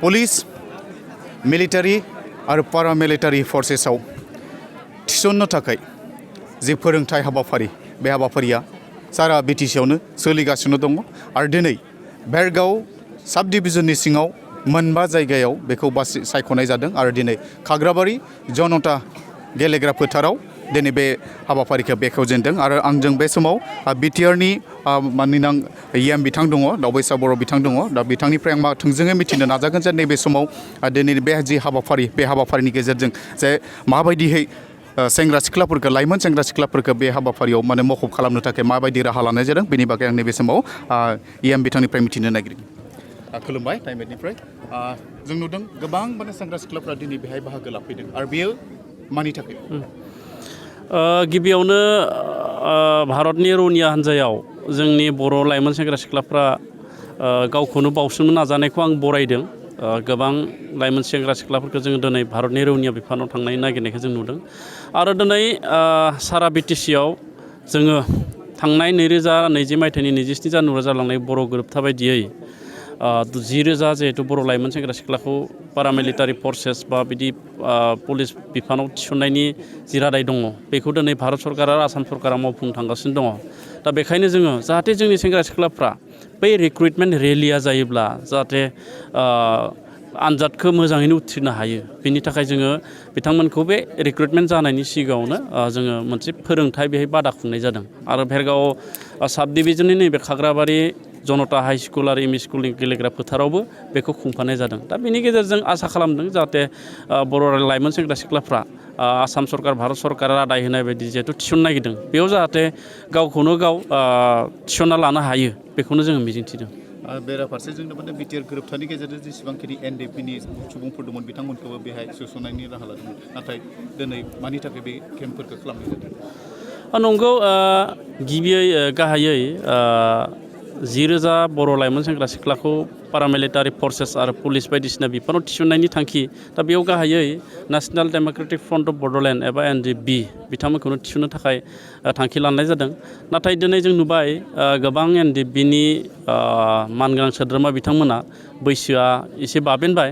Police military आरो पारामिलिटारि फोर्सेसआव थिसननो थाखाय जे फोरोंथाय हाबाफारि बे हाबाफारिया सारा बिटिसिआवनो सोलिगासिनो दङ आरो दिनै भेरगाव साब डिभिजननि सिङाव मोनबा जायगायाव बेखौ सायख'नाय जादों आरो दिनै खाग्राबारि जनता गेलेग्रा फोथाराव दिनै बे हाबाफारिखौ बेखेवजेनदों आरो आंजों बे समाव बिटिआरनि माननीनां EM बिथां दङ दावबायसा बर' बिथां दङ दा बिथांनिफ्राय आं थोंजोङै मिथिनो नाजागोन जे नैबे समाव दिनै बे जि हाबाफारि बे हाबाफारिनि गेजेरजों जे माबायदिहै सेंग्रा सिख्लाफोरखौ लाइमोन सेंग्रा सिख्लाफोरखौ बे हाबाफारियाव माने मखब खालामनो थाखाय माबायदि राहा लानाय जादों बेनि बागै आं नैबे समाव EM बिथांनिफ्राय मिथिनो नागिरदों। खुलुमबाय टाइमनिफ्राय जों नुदों गोबां माने सेंग्रा सिख्लाफ्रा दिनै बेहाय बाहागो लाफैदों आरो बेयो मानि थाखाय गिबियावनो भारतनि रौनिया हान्जायाव जोंनि बर' लाइमोन सेंग्रा सिख्लाफ्रा गावखौनो बावसोमनो नाजानायखौ आं बरायदों। गोबां लाइमोन सेंग्रा सिख्लाफोरखौ जों दिनै भारतनि रौनिया बिफानाव थांनाय नागिरनायखौ जों नुदों आरो दिनै सारा बिटिसिआव जोङो थांनाय 2020 मायथाइनि 27 जानुवारियाव जालांनाय बर' गोरोबथा बायदियै 10,000 जिहेतु बर' लाइमोन सेंग्रा सिख्लाखौ पारामिलिटारि फोर्सेस बा बिदि पुलिस बिफानाव थिसननायनि जि रादाय दङ बेखौ दिनै भारत सरकार आरो आसाम सरकारा मावफुंनो थांगासिनो दङ। दा बेखायनो जोङो जाहाथे जोंनि सेंग्रा सिख्लाफ्रा बै रिक्रुटमेन्ट रेलिया जायोब्ला जाहाथे आनजादखौ मोजाङैनो उथ्रिनो हायो बेनि थाखाय जोङो बिथांमोनखौ बे रिक्रुटमेन्ट जानायनि सिगाङावनो जोङो मोनसे फोरोंथाय बेहाय बादा खुंनाय जादों आरो भेरगाव साब डिभिजननि नैबे खाग्राबारि जनता हाई स्कुल आरो एमइ स्कुलनि गेलेग्रा फोथारावबो बेखौ खुंफानाय जादों। दा बेनि गेजेरजों आसा खालामदों जाहाथे बर' लाइमोन सेंग्रा सिख्लाफ्रा आसाम सरकार भारत सरकारा रादाय होनाय बायदि जिहेतु थिसननो नागिरदों बेयाव जाहाथे गावखौनो गाव थिसनना लानो हायो बेखौनो जोङो मिजिंथिदों। बेराफारसे जोंनो माने बिटिआर गोरोबथानि गेजेरजों जेसेबांखिनि NDPनि सुबुंफोर दंमोन बिथांमोनखौबो बेहाय सोसननायनि राहा लादोंमोन नाथाय दिनै मानि थाखाय बे केम्पफोरखौ खालामनाय जादों? नंगौ गिबियै गाहायै 10,000 बर' लाइमोन सेंग्रा सिख्लाखौ पारामिलिटारि फोर्सेस आरो पुलिस बायदिसिना बिफानाव थिसननायनि थांखि दा बेयाव गाहायै national Democratic front of Bodoland एबा NDP बिथांमोनखौनो थिसननो थाखाय थांखि लानाय जादों। नाथाय दिनै जों नुबाय गोबां NDPनि मानगोनां सोद्रोमा बिथांमोना बैसोआ एसे बाबेनबाय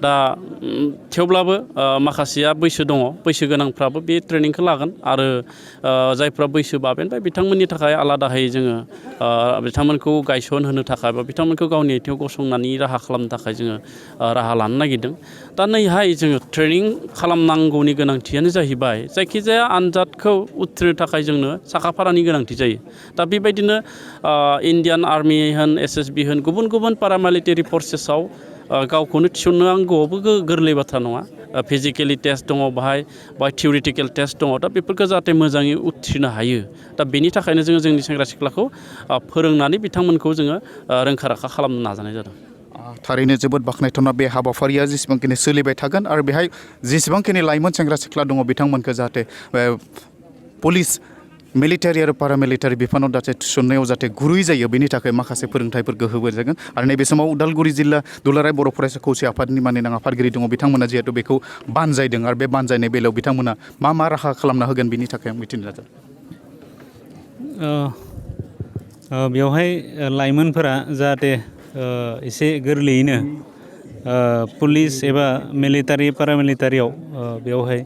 दा थेवब्लाबो माखासेया बैसो दङ बैसो गोनांफ्राबो बे ट्रेनिंखौ लागोन आरो जायफ्रा बैसो बाबेनबाय बिथांमोननि थाखाय आलादायै जोङो बिथांमोनखौ गायसन होनो थाखाय बा बिथांमोनखौ गावनि आथिङाव गसंनानै राहा खालामनो थाखाय जोङो राहा लानो नागिरदों। दा नैहाय जोङो ट्रेनिं खालामनांगौनि गोनांथियानो जाहैबाय जायखिजाया आनजादखौ उथ्रिनो थाखाय जोंनो साखाफारानि गोनांथि जायो। दा बेबायदिनो इण्डियान आर्मि होन SSB होन गुबुन गुबुन पारामिलिटारि फोर्सेसआव गावखौनो थिसननांगौआवबो गोरलै बाथ्रा नङा। फिजिकेलि टेस्ट दङ बाहाय थिउरिटिकेल टेस्ट दङ दा बेफोरखौ जाहाथे मोजाङै उथ्रिनो हायो दा बेनि थाखायनो जोङो जोंनि सेंग्रा सिख्लाखौ फोरोंनानै बिथांमोनखौ जोङो रोंखा राखा खालामनो नाजानाय जादों। थारैनो जोबोद बाख्नायथावना बे हाबाफारिया जेसेबांखिनि सोलिबाय थागोन आरो बेहाय जेसेबांखिनि लाइमोन सेंग्रा सिख्ला दङ बिथांमोनखौ जाहाथे पुलिस मिलिटारि आरो पारामिलिटारि बिफानाव जाहाथे थिसननायाव जाहाथे गुरै जायो बेनि थाखाय माखासे फोरोंथाइफोरखौ होबाय जागोन आरो नैबे समाव उदालगुरि जिल्ला दुलाराय बर' फरायसा खौसे आफादनि माननीय आफादगिरि दङ बिथांमोना जिहेतु बेखौ बानजायदों आरो बे बानजायनाय बेलायाव बिथांमोना मा राहा खालामना होगोन बिनि थाखाय आं मिथिनो नाजादों। बेवहाय लाइमोनफोरा जाहाथे एसे गोरलैयैनो पुलिस एबा मिलिटारि पारामिलिटारियाव बेवहाय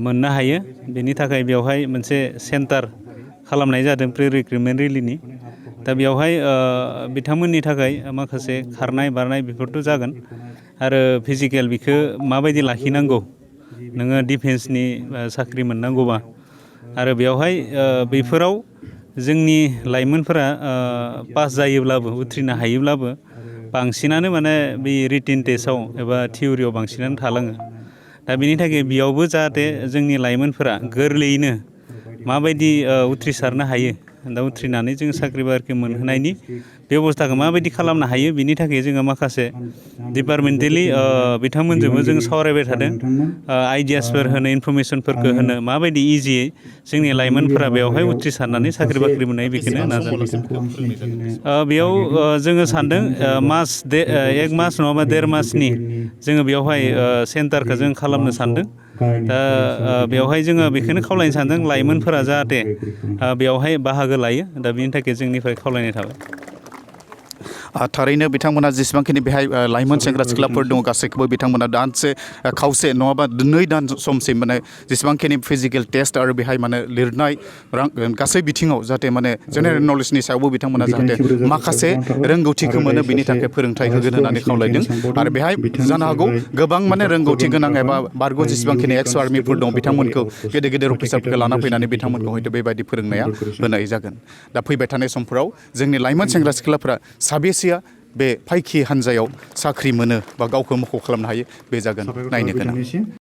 मोननो हायो बेनि थाखाय बेवहाय मोनसे सेन्टार खालामनाय जादों प्रि रिक्रुटमेन्ट रेलिनि। दा बेवहाय बिथांमोननि थाखाय माखासे खारनाय बारनाय बेफोरथ' जागोन आरो फिजिकेल बिखौ माबायदि लाखिनांगौ नोङो डिफेन्सनि साख्रि मोननांगौबा आरो बेवहाय बेफोराव जोंनि लाइमोनफोरा पास जायोब्लाबो उथ्रिनो हायोब्लाबो बांसिनानो माने बे रिटिन टेस्टआव एबा थियरियाव बांसिनानो थालाङो। दा बेनि थाखाय बेयावबो जाहाथे जोंनि लाइमोनफोरा गोरलैयैनो माबायदि उथ्रिसारनो हायो दा उथ्रिनानै जों साख्रि बाख्रि मोनहोनायनि बेबस्थाखौ माबायदि खालामनो हायो बिनि थाखाय जोङो माखासे डिपार्टमेन्टेलि बिथांमोनजोंबो जों सावरायबाय थादों आइडियासफोर होनो इनफरमेसनफोरखौ होनो माबायदि इजियै जोंनि लाइमोनफोरा बेवहाय उथ्रिसारनानै साख्रि बाख्रि मोननाय बेखौनो नाजादों। बेयाव जोङो सानदों एक मास नङाबा 1.5 मासनि जोङो बेवहाय सेन्टारखौ जों खालामनो सानदों। दा बेवहाय जोङो बेखौनो खावलायनो सानदों लाइमोनफोरा जाहाथे बेवहाय बाहागो लायो दा बेनि थाखाय जोंनिफ्राय खावलायनाय थाबाय। थारैनो बिथांमोना जेसेबांखिनि बेहाय लाइमोन सेंग्रा सिख्लाफोर दङ गासैखौबो बिथांमोना दानसे खावसे नङाबा 2 दान समसिम माने जेसेबांखिनि फिजिकेल टेस्ट आरो बेहाय माने लिरनाय गासै बिथिङाव जाहाथे माने जेनेरेल नलेजनि सायावबो बिथांमोना जाहाथे माखासे रोंगौथिखौ मोनो बिनि थाखाय फोरोंथाइ होगोन होननानै खावलायदों आरो बेहाय जानो हागौ गोबां माने रोंगौथि गोनां एबा बारग' जेसेबांखिनि एक्स आर्मिफोर दं बिथांमोनखौ गेदेर गेदेर अफिसारफोरखौ लाना फैनानै बिथांमोनखौ हयथ' बेबायदि फोरोंनाया होनाय जागोन दा फैबाय थानाय समफोराव जोंनि लाइमोन सेंग्रा सिख्लाफोरा साबेसेया बे फायखि हान्जायाव साख्रि मोनो बा गावखौ मोखौ खालामनो हायो बे जागोन नायनो गोनां।